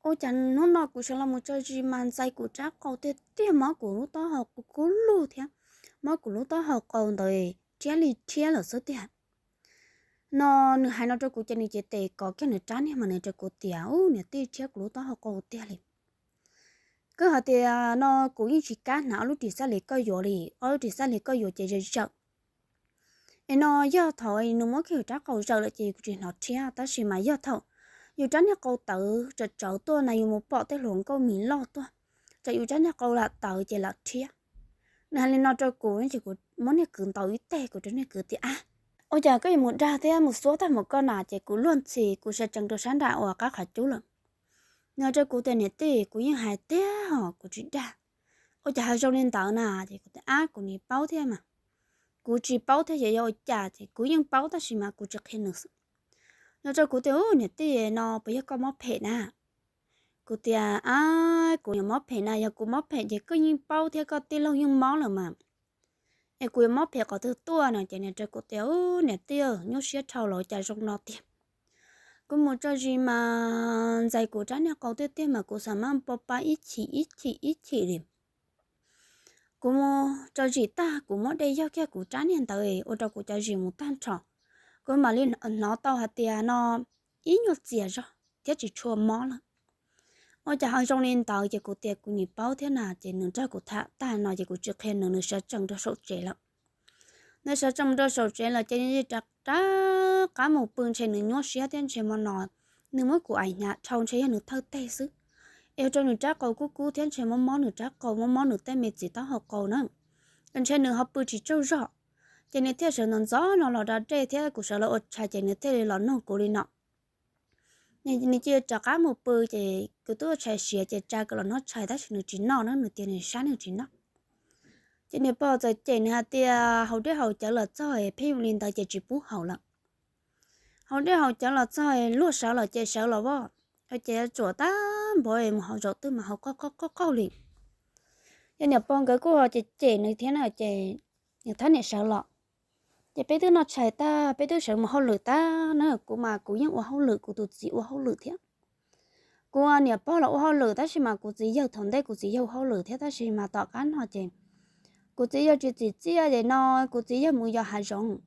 Ua cas hnub no kuv sawv los mus tso zis mas ntxais kuv rab qau tiag tiag, mob kuv lub taub hau qau kub lug thiab, mob kuv lub taub hau qau ntawd rhiab li rhiab lawm xwb tiag. No nws hais no rau kuv ces nws cev tes kov kiag nws rab niag mas nws rau kuv tias u niam tij, rhiab kuv lub taub hau qau tiag li. Koj hais tias no kuv yeej tsis kam hnav ob lub ris xab li koj yuav li, ob lub ris xab li koj yuav ces ze zawm. Es no yog thaum nws muab kiag yus rab qau zawm lawm ces kuv tsis hnov rhiab, tab sis mas yog thaum yus rab niag qau tawv tsawv tsawv tuaj na, yus mus pom tej hluas nkauj mis loj tuaj, tsam yus rab niag qau lam tawv ces lam rhiab. Nws hais li no rau kuv ces kuv muab niag kwv ntaus ib teg, kuv rau niag kwv tias, Ab, ua cas koj yuav mus dag thiab mus xuab tag mus koj na? Ces kuv luag ntxhi, kuv sawv tsees rau sab nram uas qab qhov cub lawm. Nws rau kuv tias, Niam tij, kuv yeej hais tiag hos kuv tsis dag. Ua cas ho zoo li ntawd na? Ces kuv tias, Ab, kuv nim paub thiab mas. Kuv tsis paub thiab ces yog ua cas, ces kuv yeej paub tab sis mas kuv tsis qhia nws xwb. Nws rau kuv tias, Ub, niam tij, no puas yog koj mob phem na? Kuv tias, Ab, kuv yuav mob phem na, yog kuv mob phem ces koj yeej paub thiab, koj tij laug yeej mob lawm mas. Es kuv yuav mob phem qhov twg tuaj no? Ces nws rau kuv tias, Ub, niam tij, nyuaj siab dhau los cas zoo no tiag. Kuv mus tso zis mas ntxais kuv rab niag qau tiag tiag mas kuv xav mas pa pa ib chim ib chim ib chim li. Kuv mus tso zis tag kuv muab dej yaug kiag kuv rab niag ntawd ua rau kuv cov zis mus tag nrho. Kuv mam li hnov tau hais tias no ib nyuag txias zog thiab tsis tshua mob lawm. Ua cas ho zoo li ntawd? Ces kuv tias, Kuv nim paub thiab na. Ces nws nrog kuv tham tag no ces kuv tsis qhia nws, nws sawv tsees rau saum tsev lawm. Nws sawv tsees rau saum tsev lawm ces nws rov qab mus pw, ntshe nws nyuaj siab thiab ntshe hmo no nws muab kuv aim hnyav dhau, ntshe yog nws thawj teg xwb. Es ua rau nws rab qau kub kub thiab ntshe mob mob nws rab qau, mob mob nws tej me txiv taub hau qau na. Ntshe nws ho pw tsis tsaug zog, ces nws thiaj sawv ntxov ntxov no los da dej thiab kuv sawv los ua tshais ces nws thiaj li los nug kuv li no. Nws cia li rov qab mus pw ces kuv twb ua tshais siav ces tsa kom los noj tshais tab sis nws tsis noj na, nws tias nws sab nws tsis noj. Ces niam pog txawm cem nws hais tias, Haus dej haus cawv los txog pheej ua li ntawd ces tsis pub haus lawm. Haus dej haus cawv los txog, luag sawv los ces sawv los as, ces tsuam tag npaum mus haus zaum twg mas haus qaug qaug qaug li. Ces niam pog nkawd kuj ho cem cem nws thiab na, ces nws thab niam sawv los, ces peb twb noj tshais tag peb twb sawv mus hauj lwm tag na. Kuv mas kuv yeej ua hauj lwm, kuv tus txiv ua hauj lwm thiab. Kuv niam pog los ua hauj lwm tab sis mas kuv txiv yawg, thaum ntej kuv txiv yawg ua hauj lwm thiab tab sis mas tom qab no ces kuv txiv yawg tsis txim txiaj ces no kuv txiv yawg mus yos hav zoov,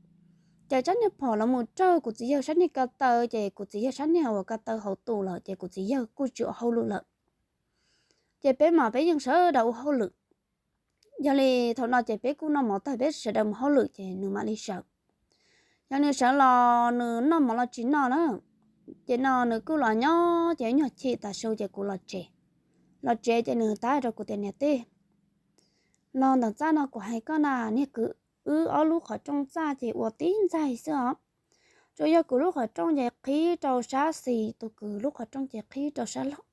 ces rab niag phom los mus raug kuv txiv yawg sab niag ko taw ces kuv txiv yawg sab niag uas ko taw hauv tu lawm ces kuv txiv yawg kuj tsis ua hauj lwm lawm. Ces peb mas peb yeej sawv daws ua hauj lwm. Yog li thaum no ces peb kuj noj mov tag peb sawv daws mus hauj lwm ces nws mam li sawv. Yog nws sawv los nws noj mov los tsis noj na, ces no nws kuj los nyob ces nyuag chim tas su ces kuv los tsev. Los tsev ces nws tau rau kuv tias, Niam tij, los ntawm txaj no kuv hais koj na, niag kwv wb ob lub qhov rooj txaj ces ua tib ntxaig xwb os. Tsuas yog kuv lub qhov rooj ces qhib rau sab xis, tus kwv lub qhov rooj ces qhib rau sab laug.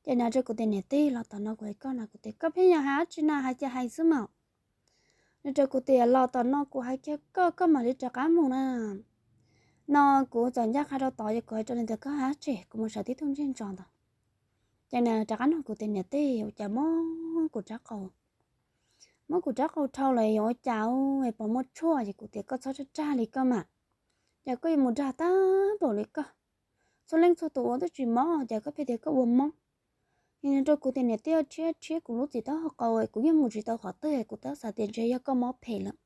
Ces nws rau kuv tias, Niam tij, los tom no kuv hais koj na. Kuv tias, Koj pheej yog hais dab tsi na, hais ces hais xwb mas. Nws rau kuv tias, Los tom no kuv hais kiag koj, koj mam li rov qab mus na. No kuv txawm ncaj qha rau tod ces kuv hais rau nws tias, Koj hais dab tsi? Kuv mus sawv tib tug ntsej ntsos ntawd. Ces nws rov qab nug kuv tias, Niam tij, ua cas mob kuv rab qau, mob kuv rab qau dhau lawm yuav ua cas, puas muaj tshuaj? Ces kuv tias, Koj txhob rag rag li koj mas, ces koj yuav mus dag tag npaum li koj. Txhua leej txhua tus ua twb tsis mob ces koj pheej tias koj ua mob. Nws rau kuv tias, Niam tij, rhiab rhiab kuv lub txiv taub hau qau, kuv yeej mus tsis tau qhov twg, kuv tab xav tias ntshe yog koj mob phem lawm.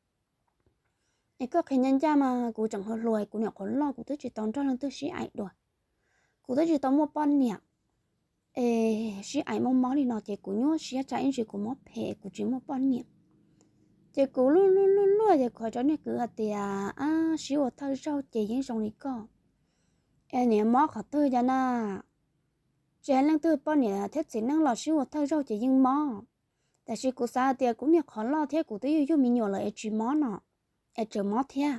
Es koj qhia ncaj ncaj mas kuv tseem hluas hluas, kuv niam qhuav loj, kuv twb tsis tau nrog leej twg sib aim dua, kuv twb tsis tau muaj poj niam. Es sib aim mob mob li no ces kuv nyuaj siab, tsam ib ntsis kuv mob phem kuv tsis muaj poj niam. Ces kuv luag luag luag luag ces kuv hais rau niag kwv hais tias, Ab, sib ua thawj zaug ces yeej zoo li koj, es niam mob qhov twg cov na? Tsis hais leej twg poj niam thiab txiv neej los sib ua thawj zaug ces yeej mob. Tab sis kuv xav hais tias kuv niag qhov loj thiab kuv twb yug yug me nyuam lawm es tsis mob no, es tseem mob thiab.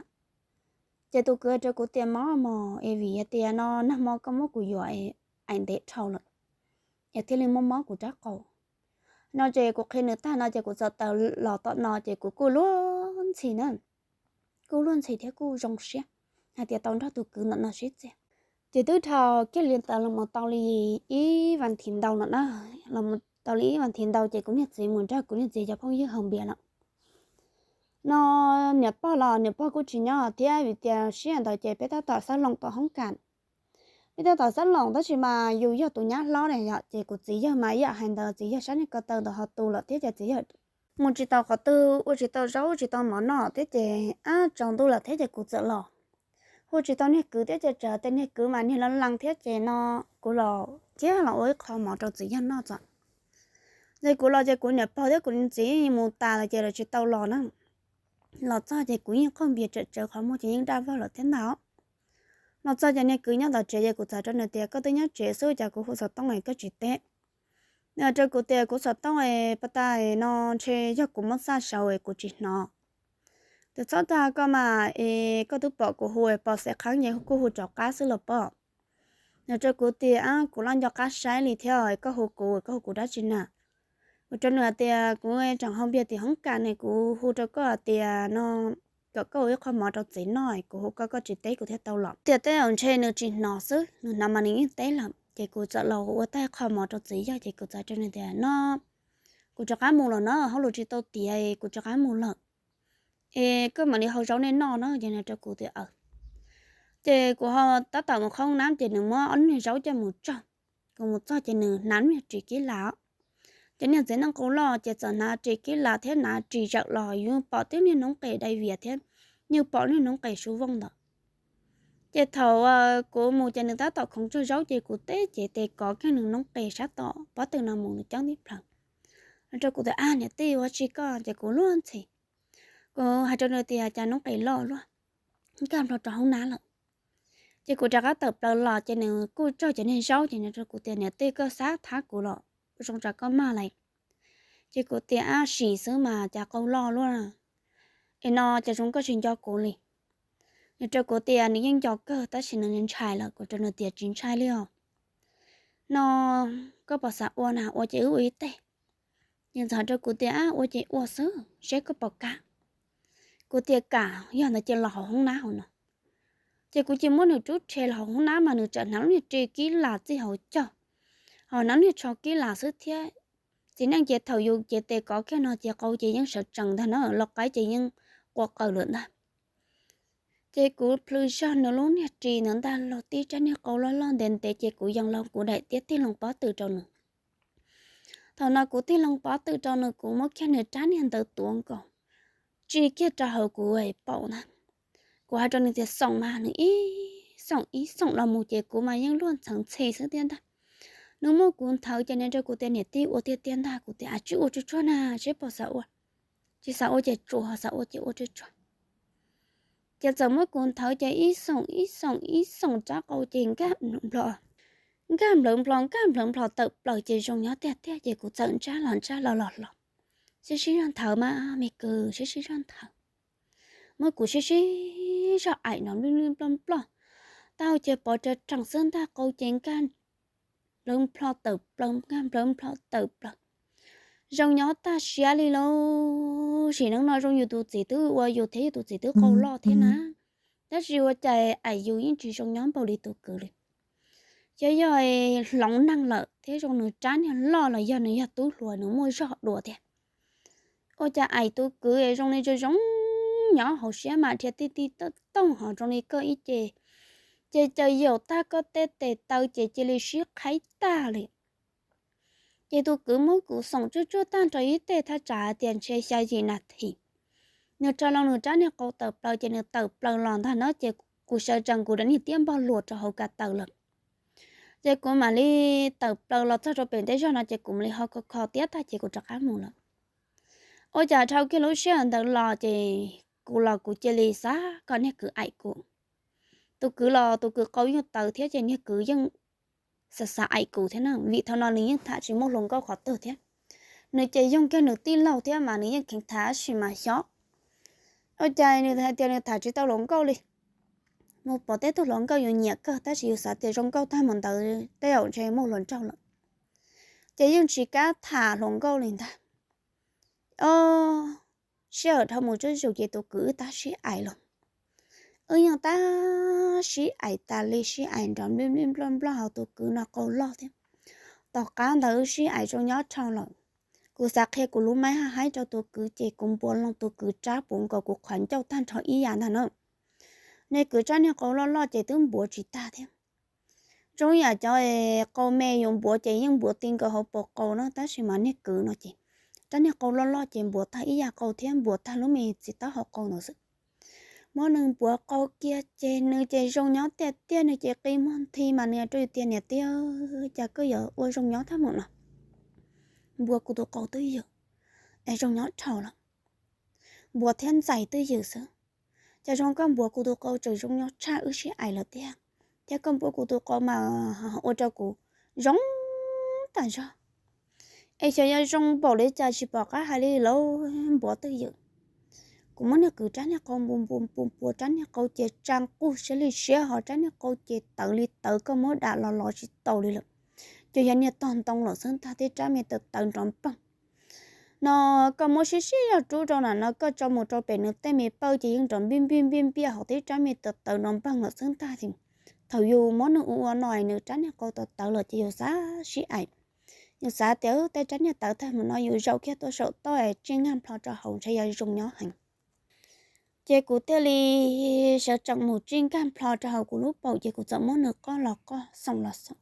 Ces tus kwv rau kuv tias, Mob mog, es vim hais tias no nag hmo koj muab kuv yuam es aim ntev dhau lawm, es thiaj li mob mob kuv rab qau. No ces kuv qhia nws tag no ces kuv txawm taws los tom no ces kuv kuj luag ntxhi na, kuj luag ntxhi thiab kuj zoo siab hais tias tau nrog tus kwv ntawm no sib txiag. Ces twb dhau kiag li ntawd los mus tau li ib vas thiv ntau no na, los mus tau li ib vas thiv ntau ces kuv niag txiv mus nrog kuv niag txiv cov phooj ywg haus npias lawm. No niam pog los niam pog kuj tsis nyob thiab vim tias sij hawm ntawd ces peb tab tom xab loos tom hoob kas. Peb tab tom xab loos tab sis mas yus yog tus nyab hlob ne yom, ces kuv txiv yawg mas ib yam hais ntawd, txiv yawg sab niag ko taw ntawd ho tu lawm thiab ces txiv yawg mus tsis tau qhov twg, ua tsis tau zaub ua tsis tau mov noj thiab ces ab tsaus ntuj lawm thiab ces kuv txawm los. Hu tsis tau niag kwv thiab ces tsam tias niag kwv mas niag laj lees thiab ces no kuv los thiab los ua ib qho mov rau txiv yawg noj txog. Ces kuv los ces kuv niam pog thiab kuv txiv mus tas lawm ces lawv tsis tau los na. los txog ces kuv yeej qaug npias tsawm tsawv qhov muag ces yeej daj vog lawm thiab ntag. Los txog ces niag kwv nyob tom tsev ces kuv txawm rau nws tias, koj twb nyob tsev xwb cas kuv hu xov tooj es koj tsis teb? Nws hais rau kuv tias, kuv xov tooj es pas tas no ntshe yog kuv muab xaj saud es kuv tsis hnov. Tias txhob tag koj mas es, koj twb pom kuv hu es pom xev qheeb ces kuj hu rov qab xwb los pob. Nws hais rau kuv tias, kuv loj nco qab saib li thiab, koj hu kuv, koj hu kuv dab tsi na? Kuv rau nws hais tias kuv tseem hau npias tim hoob kas ne, kuv hu rau koj hais tias no kom koj ua ib qho mov rau txiv noj, kuv hu koj koj tsis teb kuv thiaj tau los. Tias tej zaum ntshe nws tsis hnov xwb, nws hnov mas nws yeej teb lawm. Ces kuv txawm los ua tag qho mov rau txiv yog ces kuv txawm rau nws tias no, kuv rov qab mus lawm no, hauj lwm tsis tau tiav, kuv rov qab mus lawm. Es koj mam li hau zaub nej noj no, ces nws rau kuv tias aw. Ces kuv ho tab tom mus qhoob nab ces nws muab ob lub niag zaub coj mus tso. Kuv mus txog ces nws hnav niag ris kib las. Ces niag txiv neej qau loj ces txawm hnav ris kib las thiab hnav ris zawm los yus pom tib niag noob qes dai vias thiab, yus pom niag noob qes suv vooj ntawd. Ces thaum kuv mus ces nws tab tom khoov tsawg zaub ces kuv teb cev tes kov kiag nws noob qes sab tom pob tw no mus nws coob tib plhaw. Nws rau kuv tias, a niam tij, ua tsi koj? Ces kuv luag ntxhi. Kuv hais rau nws tias cas noob qes loj luaj, nkag nplho rau hauv nab lawm. Ces kuv rov qab tawm plaws los ces nws kuj tso cov niag zaub ces nws rau kuv tias, niam tij, koj xav thab kuv los zoo tsa koj maj lais. Ces kuv tias, ab sim xwb mas cas qau loj luaj, es no cas zoo koj tsis nco kuv li? Nws rau kuv tias nws yeej nco kawg tab sis nws ntshai lawm. Kuv rau nws tias tsis ntshai li os, no koj puas xav ua na, ua ces wb ua ib teg. Nws txawm hais rau kuv tias, ab ua ces ua xwb seb koj puas kam. Kuv tias kam, yog ntawd ces los hauv hoob nab hauv no. Ces kuv cia muab nws rub rhe los hauv hoob nab mas nws txawm hnav lub niag ris kib las txij hauv caug, ho hnav lub niag tsho kib las xwb thiab. Txiv neej ces thaum yus cev tes kov kiag no ces qau ces yeej sawv tsees ntag na, lau qaib ces yeej qua qaws lawm ntag. Ces kuv plhws zog nws lub niag ris ntawd ntag los tib rab niag qau loj loj ntev ntev ces kuv yees los kuv daim tiab tig loo pob tw rau nws. Thaum no kuv tig loo pob tw rau nws, kuv muab kiag nws rab niag ntawd tuav nkaus, tsis kiag rau hauv kuv paum ntag. Kuv hais rau nws tias xoom mas, nws ib xoom ib xoom los mus ces kuv mas yeej luag ntxheev ntxhe xwb thiab ntag. Nws muab kuv nthawv ces nws rau kuv tias niam tij, ua tiag tiag ntag? Kuv tias a tsis ua tsuag tsuag na, seb puas xav ua. Tsis xav ua ces tsuas, xav ua ces ua tsuag tsuag. Ces txawm muab kuv nthawv ces ib xoom ib xoom ib xoom rab qau ces nkag nplho, nkag nplawv nplho, nkag nplawv nplho tawm plaws ces zoo nyob tiag tiag ces kuv txawm ntsab los ntsab los los los, sib sib zog nthawv mas me kwv, sib sib zog nthawv. Muab kuv sib sib zog aim nrov nplij nplij nploj nploj, tau ces pov rag rees xwb ntag, qau ces nkag nplawv nplho tawm plaws, nkag nplawv nplho tawm plaws. Zoo nyob tag siab li lauj. Sim neej no zoo yus tus txiv twb ua yus thiab yus tus txiv twb qau loj thiab na, tab sis ua cas aim yus yeej tsis zoo nyob npaum li tus kwv li. Xyov yog hloov neeg lawm thiab zoo nws rab niag loj los yog nws yog tub hluas nws muaj zog dua thiab. Ua cas aim tus kwv zoo li zoo zoo nyob hauv siab mas dhia tij tij tooj tooj ho zoo li koj ib ce, ces caws yaum tag koj tej tes taw ces cia li sib qhaib tag li. Ces tus kwv muab kuv xoom tsuj tsuaj tag nrho ib teg thaj tsam tias ntshe xya yim nas this. Nws rho loo nws rab niag qau tawm plaws ces nws tawm plaws los ntag na ces kuv sawv tsees kuv rab niag tiab npog luas rau hauv kav taws lawm. Ces kuv mam li tawm plaws los txog rau pem ntej zog no ces kuv mam li ho kho kho tiab tag ces kuv rov qab mus lawm. Ua cas dhau kiag lub sij hawm ntawd los ces kuv los kuv cia li xav kom niag kwv aim kuv. Tus kwv los tus kwv qau yeej tawv thiab ces niag kwv yeej xav xav aim kuv thiab na, vim thaum no nws yeej tham tsis muaj hluas nkauj qhov twg thiab. Nws ces yoog kiag nws tij laug thiab mas nws yeej kheev tham tab sis mas xyov, ua cas nws hais tias nws tham tsis tau hluas nkauj li. Mus pom tej tug hluas nkauj yus nyiam kawg tab sis yus xav tias zoo nkauj tag mus ntawd tej zaum ntshe muaj hluas nraug lawm, ces yeej tsis kam tham hluas nkauj li ntag. Os, sij hawm dhau mus zuj zus ces tus kwv wb tab sib aim los. Wb yeej tab sib aim tas li, sib aim nrov nplij nplij nploj nploj hauv tus kwv no qau loj thiab. Tom qab ntawd wb sib aim zoo nyob dhau lawm. Kuv xav qhia kuv lub maib haj haib rau tus kwv ces kuv npuav loo tus kwv rab puv nkaus kuv qhov ncauj tag nrho ib yam ntag na. Niag kwv rab niag qau loj loj ces twb npuav tsis tag thiab. Zoo yam cov qau me yuav npuav ces yeej npuav ti nkaus hauv paus qau na, tab sis mas niag kwv no ces rab niag qau loj loj ces npuav tag ib yam qau thiab npuav tag lub me txiv taub hau qau ntawd xwb. Muab nws npuav qau kiag ces nws ces zoo nyob tiag tiag, nws ces qi muag nthi mas nws rau yus tias niam tij, cas koj yuav ua zoo nyob tag mus no. Npuav kuv tus qau twb ywm es zoo nyob dhau lawm. npuav thiab ntxais twj ywm xwb. Cas zoo koj npuav kuv tus qau tseem zoo nyob tshaj wb sib aim lawm tiag, thiab koj npuav kuv tus qau mas ua rau kuv zoo tag zog. Es xyov yog zoo npaum li cas tsis pom qab hais li lawm, npuav twj ywm. Kuv muab niag kwv rab niag qau npu npu npu npuav, rab niag qau ces tsa nqug siab li siab, ho rab niag qau ces tawv li tawv, koj muab dam los los tsis tau li lawm. Ces yog niag tog ntoo lawm xwb ntag, thiab rab me tawv tawv nrov npeeg. No koj muab sib sib zog rub rau na no, koj tso mus rau pem nws tej me pawj ces yeej nrov npij npij npij npiaj, ho thiab rab me tawv tawv nrov npeeg lawm xwb ntag. Thaum yus muab nws ua ua no, nws rab niag qau tawv tawv lawm ces yus xav sib aim, yus xav tias tej rab niag tawv tag mus no yus zaum kiag tuaj saum toj es tsij nkag nplho rau hauv ntshe yog zoo nyob heev. Ces kuv thiaj li sawv tsees mus tsij nkag nplho rau hauv kuv lub paum, ces kuv txawm muab nws qoj los qoj, xoom los xoom.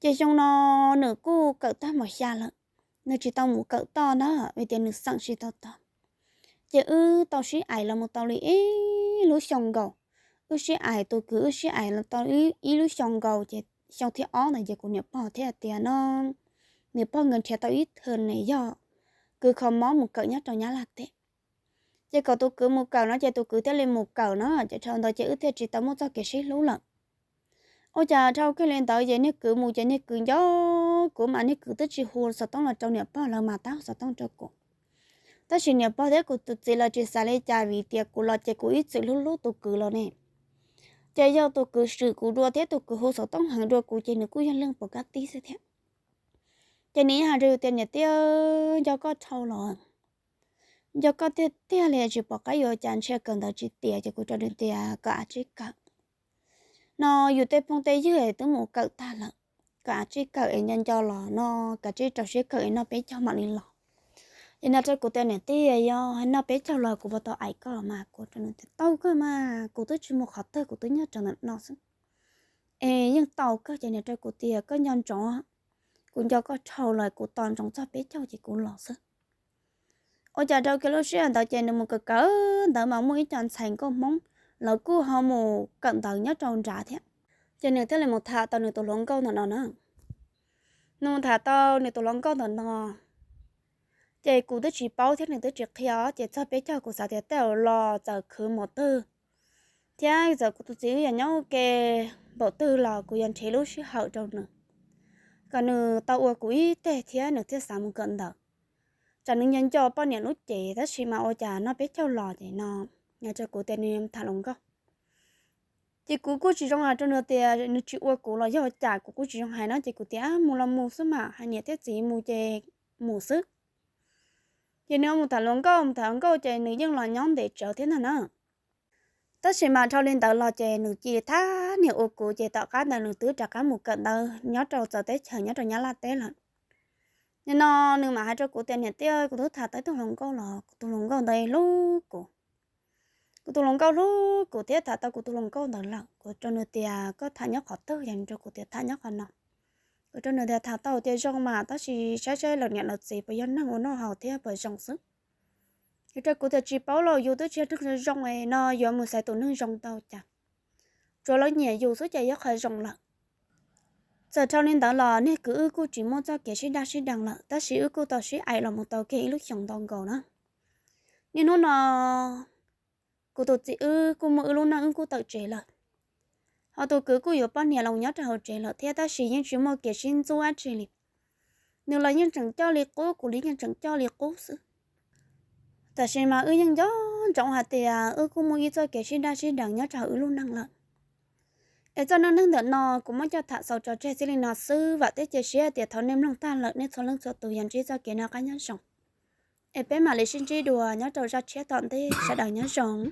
Ces xyoo no nws kuj kawm tag mos xya lawm, nws tsis tau mus kawm toj na, vim tias nws xeem tsis tau tog. Ces wb tau sib aim los mus tau li ib lub xyoo nkaus. Wb sib aim, tus kwv wb sib aim los tau ib lub xyoo nkaus, ces xyoo thib ob ntawd ces kuv niam pog thiaj tias no, niam pog nkawd nrhiav tau ib thwm ne yog kwv kho mob mus kawm nyob rau Nyab Laj teb. Ces kom tus kwv mus kawm no ces tus kwv thiaj li mus kawm no, ces dhau ntawd ces wb thiaj tsis tau muaj txoj kev sib hlub lawm. Ua cas dhau kiag li ntawd ces niag kwv mus ces niag kwv nco kuv mas niag kwv twb tsis hu xov tooj los rau niam pog, lawv mas tab xov tooj rau kuv. Tab sis niam pog thiab kuv tus txiv lawv tsis xav li cas, vim tias kuv los ces kuv ib txwm hlub hlub tus kwv los ne. Ces yog tus kwv swm kuv dua thiab tus kwv hu xov tooj heev dua kuv ces nws kuj yog leej puas kab tib xwb thiab. Ces nws yeej hais rau yus tias niam tij, nco koj dhau los, nco koj tiag tiag li, tsis pom qab yuav cas, ntshe kawm ntawv tsis tiav. Ces kuv rau nws tias kawm av tsib kawm no, yus tej phooj tej ywg twb mus kawm tag lawm, kawm av tsib kawm es nco nco los no, kav tsij rau siab kawm es noj peb caug mam li los. Ces nws rau kuv tias niam tij, yog noj peb caug los kuv puas tau aim koj mas? Kuv rau nws tias tau kawg mas, kuv twb tsis mus qhov twg, kuv twb nyob rau ntawm no xwb. Es yeej tau kawg. Ces nws rau kuv tias koj nco ntsoov, kuv nco koj dhau los, kuv tos ntsoov txog peb caug ces kuv los xwb. Ua cas rau kiag lub sij hawm ntawd ces nws mus kawm kawm ntawv mas muaj ib co ntxhais nkauj Hmoob, lawv kuj ho mus kawm ntawv nyob rau nrad thiab. Ces nws thiaj li mus tham tau nws tus hluas nkauj ntawm no na. Nws mus tham tau nws tus hluas nkauj ntawm no, ces kuv twb tsis paub thiab nws twb tsis qhia os. Ces txog peb caug kuv xav tias tej zaum los txawm khwv npaum twg thiab txawm kuv tus txiv wb yog nyob ua ke npaum twg los kuv yuav nrhiav lub sij hawm rau nws, kom nws tau ua kuv ib teg thiab nws thiaj xav mus kawm ntawv. Tsam nws nco nco poj niam lub cev, tab sis mas ua cas noj peb caug los ces no, nws rau kuv tias nws tham hluas nkauj. Ces kuv kuj tsis zoo hais rau nws tias nws tsis ua kuv los yog cas, kuv kuj tsis zoo hais no, ces kuv tias mus los mus xwb mas, hais niam thiab txiv mus ces mus xwb. Ces nws mus tham hluas nkauj, mus tham hluas nkauj ces nws yeej los nyob ntev tsawv thiab ntag na. Tab sis mas dhau li ntawd los ces nws cia li thab niam ua kuv, ces tom qab ntawd nws twb rov qab mus kawm ntawv nyob rau txawv teb chaws nyob rau Nyab Laj teb lawm. Nim no nws mam hais rau kuv tias niam tij, kuv twb tham tau ib tug hluas nkauj los kuv tus hluas nkauj ntawd hlub kuv. Kuv tus hluas nkauj hlub kuv thiab tham tau kuv tus hluas nkauj ntawd lawm. Kuv rau nws tias koj tham nyob qhov twg? Yog nws rau kuv tias tham nyob qhov no. Kuv rau nws tias tham tau tias zoo mas, tab sis saib saib lawv niam lawv txiv puas yog neeg ua noj haus thiab puas zoo xwb. Nws rau kuv tias tsis paub los, yus twb tsis yog neeg zoo zoo no, yuav mus xaiv tus neeg zoo tau cas? Tsuav lawv nyiam yus xwb ces yog qhov zoo lawm. Txawm dhau li ntawd los niag kwv wb kuj tsis muaj txoj kev sib daj sib deev lawm, tab sis wb kuj tau sib aim los mus tau kiag ib lub xyoos ntau nkaus na. Niaj hnub no kuv tus txiv wb kuj muaj wb lub neej, wb kuj tawm tsev lawm. Ho tus kwv kuj yuav poj niam los nyob rau hauv tsev lawm thiab, tab sis yeej tsis muaj kev sib ntxub dab tsi li. Nws los yeej tseem coj li qub, kuv los yeej tseem coj li qub xwb. Tab sis mas wb yeej nco ntsoov hais tias wb kuj muaj ib txoj kev sib daj sib deev nyob rau hauv wb lub neej lawm. Es txoj neej neeg ntawm no kuv muab coj tham xaus tso tseg txij li no xwb, vam thiab cia siab tias thaum nej mloog tag lawm nej txhua leej txhua tus yuav ntsib txoj kev noj qab nyob zoo. Es peb mam li sib ntsib dua nyob rau zaj tshiab tom ntej, sawv daws nyob zoo.